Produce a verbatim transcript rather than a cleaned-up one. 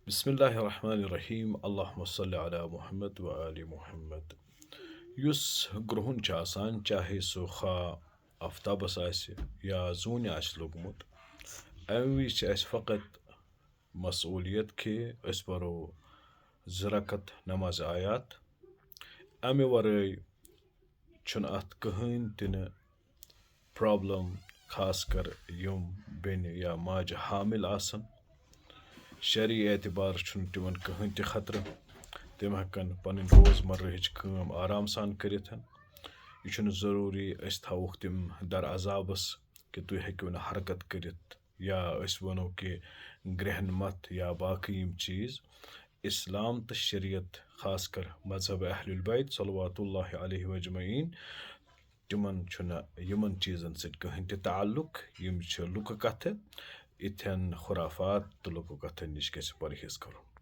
بسم اللہ الرحمن الرحیم، اللہم صل علی محمد و آل محمد۔ یُس گرٛہُن چھُ آسان، چاہے سُہ خواہ آفتابس آسہِ یا زوٗنہِ آسہِ لوٚگمُت، امہِ وِزِ چھِ اسہِ فقط مسؤلیت کہِ أسۍ پرو زٕ رکعت نماز آیات۔ امہِ ورٲے چھُنہٕ اتھ کٕہٕنۍ تہِ نہٕ problem، خاص کر یِم بیٚنہِ یا ماجہِ حامل آسن۔ شرعی اعتبار چھُنہٕ تِمن کٕہٕنۍ تہِ خطرٕ۔ تِم ہٮ۪کن پنٕنۍ روزمرہٕچ کٲم آرام سان کٔرِتھ۔ یہِ چھُنہٕ ضروٗری أسۍ تھاووکھ تِم در عذابس کہِ تُہۍ ہیٚکِو نہٕ حرکت کٔرِتھ، یا أسۍ وَنو کہِ گرٛہن متھ یا باقٕے یِم چیٖز۔ اسلام تہٕ شریعت، خاص کر مذہب اہل البیت صلوات اللہ علیہ اجمعین، تِمن چھُنہٕ یِمن چیٖزن سۭتۍ کٕہٕنۍ تہِ تعلق۔ یِم چھِ لُکہٕ کتھٕ۔ یِتھٮ۪ن خرافات تہٕ لُکہٕ کتھن نِش گژھِ پرہیز کرُن۔